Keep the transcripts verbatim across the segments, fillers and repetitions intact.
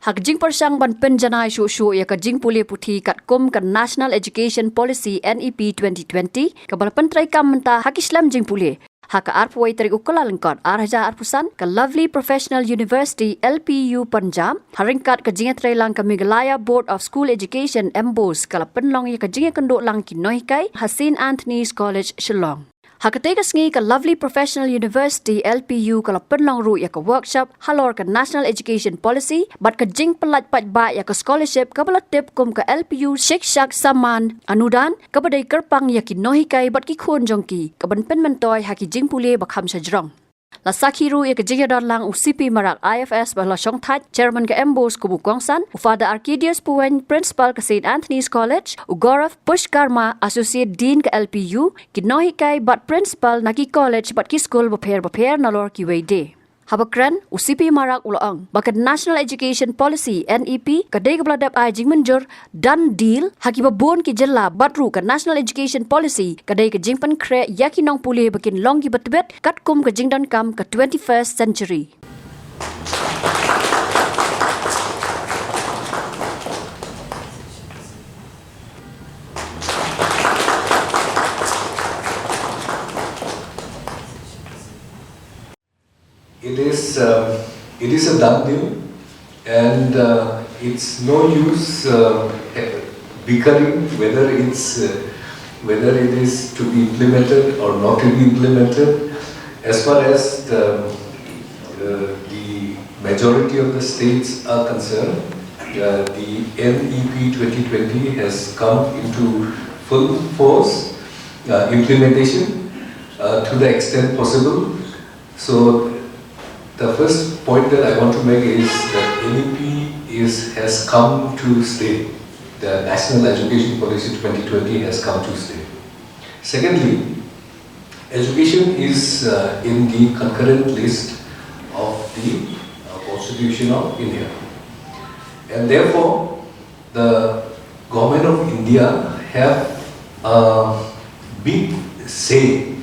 Ha ka jingpyrshang ban pynjanai shuh shuh ïa ka jingpule puthi katkum ka National Education Policy N E P twenty twenty, kaba la pyntreikam mynta ha ki shlem jingpule, ha ka arphew wei tarik u Kyllalyngkot ar hajar arphew san, ka Lovely Professional University L P U Punjab, ha ryngkat ka jingïatreilang ka Meghalaya Board of School Education MBOSE, ka la pynlong ïa ka jingïakynduh lang ki nonghikai ha Saint Anthony's College, Shillong. Ha katei ka sngi ka Lovely Professional University L P U ka la pynlong ruh ïa ka workshop halor ka National Education Policy bad ka jingpynlait paidbah ïa ka scholarship kaba la tip kum ka L P U Shikshak Samman Anudan, kaba dei kyrpang ïa ki nonghikai bad ki khun jong ki, kaban pynmyntoi ha ki jingpule ba kham shajrong. La sakhi ruh ïa ka jingïadon lang u C P Marak I F S ba la shongthait, Chairman ka MBOSE kum u kongsan, u Father Arcadius Puwein, Principal ka Saint Anthony's College, u Gaurav Pushkarma, Associate Dean ka L P U, ki nonghikai bad Principal na ki college bad ki skul bapher bapher nalor kiwei de. Haba kren, u C P Marak u la ong ba ka National Education Policy N E P ka dei kaba la dep ai jingmynjur done deal ha kiba bun ki jylla, bad ruh ka National Education Policy ka dei ka jingpynkhreh ïa ki nongpule ba kin long kiba tbit katkum ka jingdonkam ka twenty-first century. It is, uh, it is a done deal, and uh, it's no use uh, bickering whether it's uh, whether it is to be implemented or not to be implemented. As far as the, uh, the majority of the states are concerned, uh, the N E P twenty twenty has come into full force uh, implementation uh, to the extent possible. So the first point that I want to make is that N E P is has come to stay. The National Education Policy twenty twenty has come to stay. Secondly, education is uh, in the concurrent list of the uh, Constitution of India, and therefore the government of India have a big say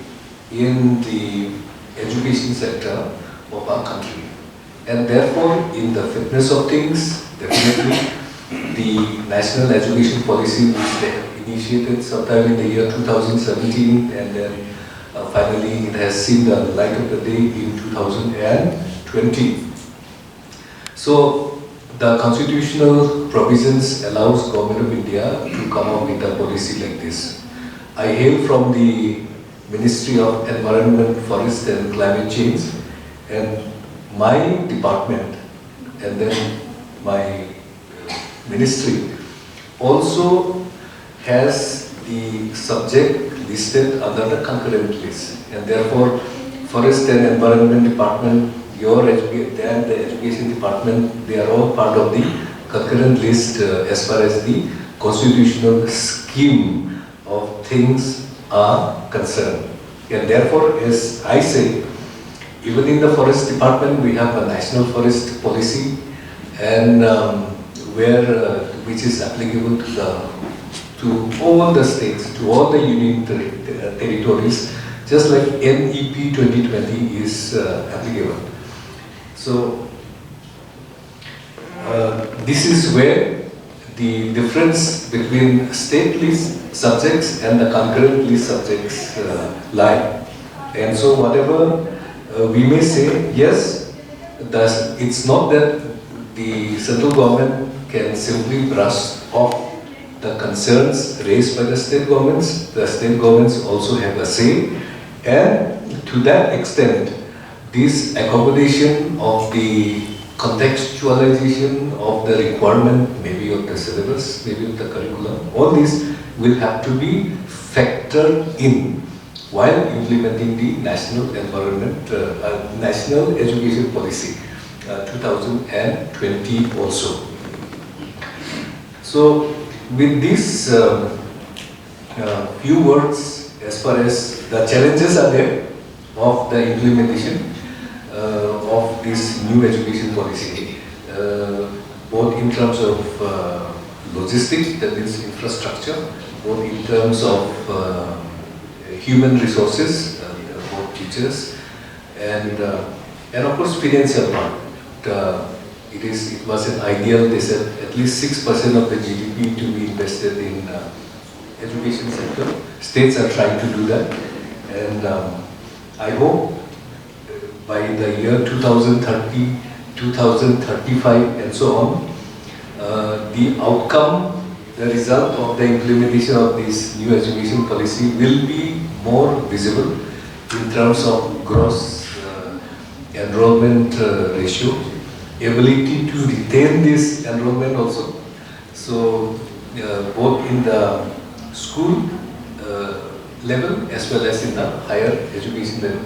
in the education sector of our country. And therefore, in the fitness of things, definitely the national education policy, which they have initiated sometime in the year two thousand seventeen, and then uh, finally it has seen the light of the day in two thousand twenty. So the constitutional provisions allows Government of India to come up with a policy like this. I hail from the Ministry of Environment, Forest and Climate Change, and my department, and then my uh, ministry also has the subject listed under the concurrent list, and therefore Forest and Environment Department, your education, and the Education Department, they are all part of the concurrent list uh, as far as the constitutional scheme of things are concerned. And therefore, as I say, even in the forest department, we have a national forest policy, and um, where uh, which is applicable to the to all the states, to all the union ter- uh, territories, just like N E P twenty twenty is uh, applicable. So uh, this is where the difference between state list subjects and the concurrent list subjects uh, lie. And so, whatever uh, we may say, yes, thus it's not that the central government can simply brush off the concerns raised by the state governments. The state governments also have a say, and to that extent, this accommodation of the contextualization of the requirement, maybe of the syllabus, maybe of the curriculum, all these will have to be factored in while implementing the National Environment, uh, uh, National Education Policy uh, two thousand twenty also. So, with this um, uh, few words as far as the challenges are there of the implementation uh, of this new education policy, uh, both in terms of uh, logistics, that is infrastructure, both in terms of uh, human resources, uh, both teachers, and uh, and of course financial part. Uh, It is, it was an ideal, they said, at least six percent of the G D P to be invested in, uh, education sector. States are trying to do that. And, um, I hope, uh, by the year two thousand thirty, two thousand thirty-five and so on, uh, the outcome, the result of the implementation of this new education policy will be more visible in terms of gross, uh, enrollment, uh, ratio, ability to retain this enrollment also. So, uh, both in the school, uh, level as well as in the higher education level.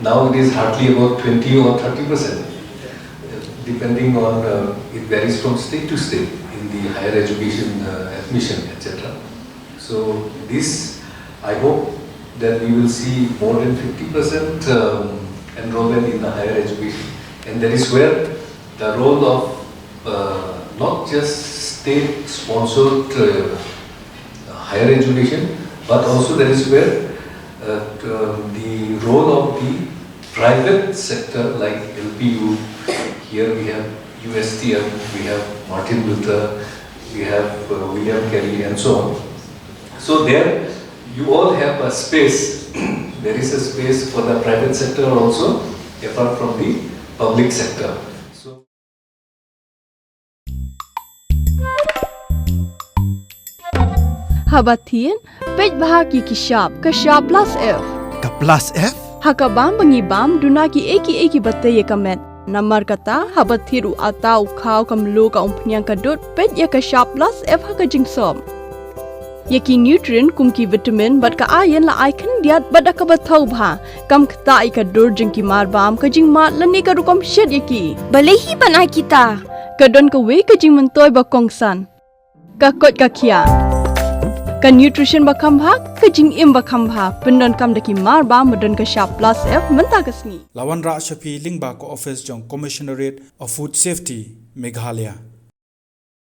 Now it is hardly about twenty or thirty percent, uh, depending on, uh, it varies from state to state in the higher education, uh, admission, et cetera. So this, I hope that we will see more than fifty percent, um, enrollment in the higher education, and that is where the role of, uh, not just state-sponsored, uh, higher education, but also that is where, uh, um, the role of the private sector, like L P U, here we have U S T M, we have Martin Luther, we have, uh, William Carey, and so on. So there, you all have a space. There is a space for the private sector also, apart from the public sector. So Haba thied, peit bha ïa ki shap, ka shap plus F. Ka plus F? Ha ka bam ba ngi bam, duna kiei kiei kiba tei ïa ka met. Namar kata, haba thied u atta, u khaw, ka mluh, ka umphniang, ka dud, peit ïa ka shap plus F ha ka jingsop. Ïa ki nutrient kum ki vitamin bad ka iron la ai khyndiat bad da kaba thaw bha. Kam ktah ïa ka dur jong ki marbam, ka jingmad lane ka rukom shet ïa ki. Balei hi ban ai kita? Ka don kawei ka jingmyntoi ba kongsan. Ka koit ka khiah. Ka nutrition ba kham bha, ka jingim ba kham bha. Pyndonkam da ki marbam ba don ka shap plus F mynta ka sngi. La wanrah sha phi lyngba ka office jong Commissionerate of Food Safety, Meghalaya.